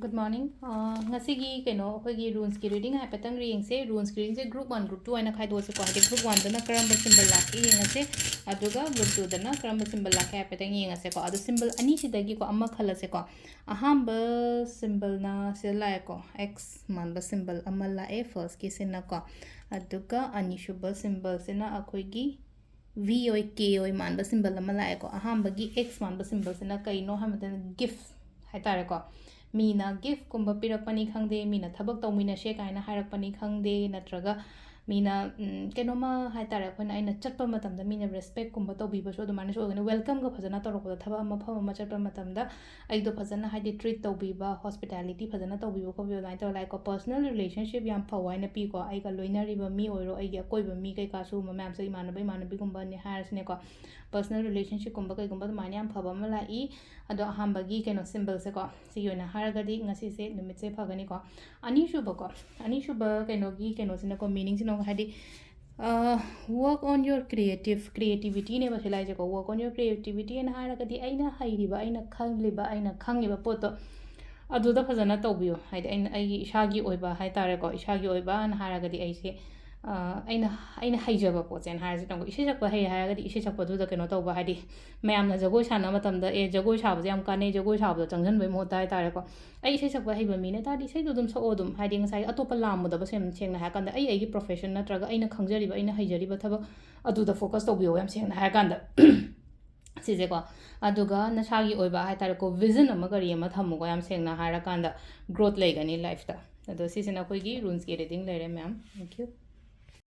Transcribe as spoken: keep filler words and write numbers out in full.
Good morning. ꯑ, ꯉꯁꯤꯒꯤ ꯀꯩꯅꯣ ꯑꯩꯈꯣꯏꯒꯤ runes ꯀꯤ reading ꯍꯥꯏꯐꯦꯠꯇꯪ ꯌꯦꯡꯁꯦ꯫ Runes ꯀꯤ reading ꯁꯦ group one, group two ꯍꯥꯏꯅ ꯈꯥꯏꯗꯣꯛꯑꯁꯤꯀꯣ꯫ ꯍꯥꯏꯗꯤ group one ꯗꯅ ꯀꯔꯝꯕ symbol ꯂꯥꯛꯀꯦ ꯌꯦꯡꯉꯁꯦ, ꯑꯗꯨꯒ group two ꯗꯅ ꯀꯔꯝꯕ symbol ꯂꯥꯛꯀꯦ ꯍꯥꯏꯐꯦꯠꯇꯪ ꯌꯦꯡꯉꯁꯦꯀꯣ꯫ ꯑꯗꯣ symbol ꯑꯅꯤꯁꯤꯗꯒꯤꯀꯣ ꯑꯃ ꯈꯜꯂꯁꯦꯀꯣ꯫ ꯑꯍꯥꯟꯕ symbol ꯅ ꯁꯤꯗ ꯂꯥꯛꯑꯦꯀꯣ, X ꯃꯥꯟꯕ symbol ꯑꯃ ꯂꯥꯛꯑꯦ first ꯀꯤꯁꯤꯅꯀꯣ꯫ ꯑꯗꯨꯒ ꯑꯅꯤꯁꯨꯕ symbol ꯁꯤꯅ ꯑꯩꯈꯣꯏꯒꯤ V ꯑꯣꯏ, K ꯑꯣꯏ ꯃꯥꯟꯕ symbol ꯑꯃ ꯂꯥꯛꯑꯦꯀꯣ꯫ ꯑꯍꯥꯟꯕꯒꯤ X ꯃꯥꯟꯕ symbol ꯁꯤꯅ ꯀꯩꯅꯣ ꯍꯥꯏꯕ ꯃꯇꯝꯗ gift ꯍꯥꯏꯇꯥꯔꯦꯀꯣ꯫ ꯃꯤꯅ gift ꯀꯨꯝꯕ ꯄꯤꯔꯛꯄꯅꯤ ꯈꯪꯗꯦ, ꯃꯤꯅ ꯊꯕꯛ ꯇꯧꯃꯤꯟꯅꯁꯦ ꯀꯥꯏꯅ ꯍꯥꯏꯔꯛꯄꯅꯤ ꯈꯪꯗꯦ, ꯅꯠꯇ꯭ꯔꯒ ꯃꯤꯅ, ꯎꯝ, ꯀꯩꯅꯣꯝꯃ ꯍꯥꯏꯇꯥꯔꯦ, ꯑꯩꯈꯣꯏꯅ, ꯑꯩꯅ ꯆꯠꯄ ꯃꯇꯝꯗ ꯃꯤꯅ respect ꯀꯨꯝꯕ ꯇꯧꯕꯤꯕꯁꯨ ꯑꯗꯨꯃꯥꯏꯅꯁꯨ ꯑꯣꯏꯒꯅꯤ꯫ Welcome ꯒ ꯐꯖꯅ ꯇꯧꯔꯛꯄꯗ, ꯊꯕꯛ ꯑꯃ, ꯃꯐꯝ ꯑꯃ ꯆꯠꯄ ꯃꯇꯝꯗ ꯑꯩꯗꯣ ꯐꯖꯅ, ꯍꯥꯏꯗꯤ, treat ꯇꯧꯕꯤꯕ, hospitality ꯐꯖꯅ ꯇꯧꯕꯤꯕ ꯈꯣꯠꯄꯤꯕ ꯑꯗꯨꯃꯥꯏꯅ ꯇꯧꯔ ꯂꯥꯛꯑꯦꯀꯣ꯫ Personal relationship ꯌꯥꯝ ꯐꯧ ꯍꯥꯏꯅ ꯄꯤꯀꯣ꯫ ꯑꯩꯒ ꯂꯣꯏꯅꯔꯤꯕ ꯃꯤ ꯑꯣꯏꯔꯣ, ꯑꯩꯒꯤ ꯑꯀꯣꯏꯕ ꯃꯤ ꯀꯩꯀꯥ ꯁꯤꯒꯨꯝꯕ ꯃꯌꯥꯝꯁꯦ, ꯏꯃꯥꯟꯅꯕ ꯏꯃꯥꯟꯅꯕꯤꯒꯨꯝꯕꯅꯦ ꯍꯥꯏꯔꯁꯤꯅꯦꯀꯣ, personal relationship ꯀꯨꯝꯕ ꯀꯩꯒꯨꯝꯕ ꯑꯗꯨꯃꯥꯏꯅ ꯌꯥꯝ ꯐꯕ ꯑꯃ ꯂꯥꯛꯏ꯫ ꯑꯗꯣ ꯑꯍꯥꯟꯕꯒꯤ ꯀꯩꯅꯣ symbol ꯁꯦꯀꯣ, ꯁꯤꯒꯤ ꯑꯣꯏꯅ ꯍꯥꯏꯔꯒꯗꯤ ꯉꯁꯤꯁꯦ ꯅꯨꯃꯤꯠꯁꯦ ꯐꯒꯅꯤꯀꯣ꯫ ꯑꯅꯤꯁꯨꯕꯀꯣ, ꯑꯅꯤꯁꯨꯕ ꯀꯩꯅꯣꯒꯤ ꯀꯩꯅꯣꯁꯤꯅꯀꯣ, meaning ꯁꯤꯅ ꯍꯥꯏꯗꯤ, ꯑ, work on your creative, creativity ꯅꯦꯕ ꯁꯤ ꯂꯥꯛꯏꯁꯦꯀꯣ꯫ Work on your creativity ꯍꯥꯏꯅ ꯍꯥꯏꯔꯒꯗꯤ ꯑꯩꯅ ꯍꯩꯔꯤꯕ, ꯑꯩꯅ ꯈꯜꯂꯤꯕ, ꯑꯩꯅ ꯈꯪꯉꯤꯕ ꯄꯣꯠꯇꯣ ꯑꯗꯨꯗ ꯐꯖꯅ ꯇꯧꯕꯤꯌꯨ꯫ ꯍꯥꯏꯗꯤ ꯑꯩꯅ ꯑꯩꯒꯤ ꯏꯁꯥꯒꯤ ꯑꯣꯏꯕ ꯍꯥꯏꯇꯥꯔꯦꯀꯣ, ꯏꯁꯥꯒꯤ ꯑꯣꯏꯕꯅ ꯍꯥꯏꯔꯒꯗꯤ ꯑꯩꯁꯦ, ꯑ, ꯑꯩꯅ, ꯑꯩꯅ ꯍꯩꯖꯕ ꯄꯣꯠꯁꯦꯅ ꯍꯥꯏꯔꯁꯤ, ꯅꯪꯕꯨ ꯏꯁꯩ ꯁꯛꯄ ꯍꯩ ꯍꯥꯏꯔꯒꯗꯤ ꯏꯁꯩ ꯁꯛꯄꯗꯨꯗ ꯀꯩꯅꯣ ꯇꯧꯕ, ꯍꯥꯏꯗꯤ ꯃꯌꯥꯝꯅ ꯖꯒꯣꯏ ꯁꯥꯟꯅꯕ ꯃꯇꯝꯗ, "ꯑꯦ, ꯖꯒꯣꯏ ꯁꯥꯕꯁꯦ ꯌꯥꯝ ꯀꯥꯟꯅꯩ", ꯖꯒꯣꯏ ꯁꯥꯕꯗꯣ ꯆꯪꯁꯤꯟꯕꯒꯤ ꯃꯍꯨꯠꯇ ꯍꯥꯏꯇꯥꯔꯦꯀꯣ, "ꯑꯩ ꯏꯁꯩ ꯁꯛꯄ ꯍꯩꯕ ꯃꯤꯅꯦ ꯇꯥꯔꯗꯤ ꯏꯁꯩꯗꯣ ꯑꯗꯨꯝ ꯁꯛꯑꯣ", ꯑꯗꯨꯝ, ꯍꯥꯏꯗꯤ ꯉꯁꯥꯏ ꯑꯇꯣꯞꯄ ꯂꯥꯝꯃꯨꯗꯕ, ꯁꯦꯡ-, ꯁꯦꯡꯅ ꯍꯥꯏꯔꯀꯥꯟꯗ ꯑꯩ ꯑꯩꯒꯤ profession ꯅꯠꯇ꯭ꯔꯒ ꯑꯩꯅ ꯈꯪꯖꯔꯤꯕ, ꯑꯩꯅ ꯍꯩꯖꯔꯤꯕ ꯊꯕꯛ ꯑꯗꯨꯗ focus ꯇꯧꯕꯤꯌꯣ, ꯌꯥꯝ ꯁꯦꯡꯅ ꯍꯥꯏꯔꯀꯥꯟꯗ꯫ ꯁꯤꯁꯦꯀꯣ꯫ ꯑꯗꯨꯒ ꯅꯁꯥꯒꯤ ꯑꯣꯏꯕ ꯍꯥꯏꯇꯥꯔꯦꯀꯣ, vision ꯑꯃ ꯀꯔꯤ ꯑꯃ ꯊꯝꯃꯨꯀꯣ, ꯌꯥꯝ ꯁꯦꯡꯅ ꯍꯥꯏꯔꯀꯥꯟꯗ growth ꯂꯩꯒꯅꯤ life ꯇ꯫ ꯑꯗꯣ ꯁꯤꯁꯤꯅ ꯑꯩꯈꯣꯏꯒꯤ runes ꯀꯤ reading ꯂꯩꯔꯦ, ma'am. Thank you.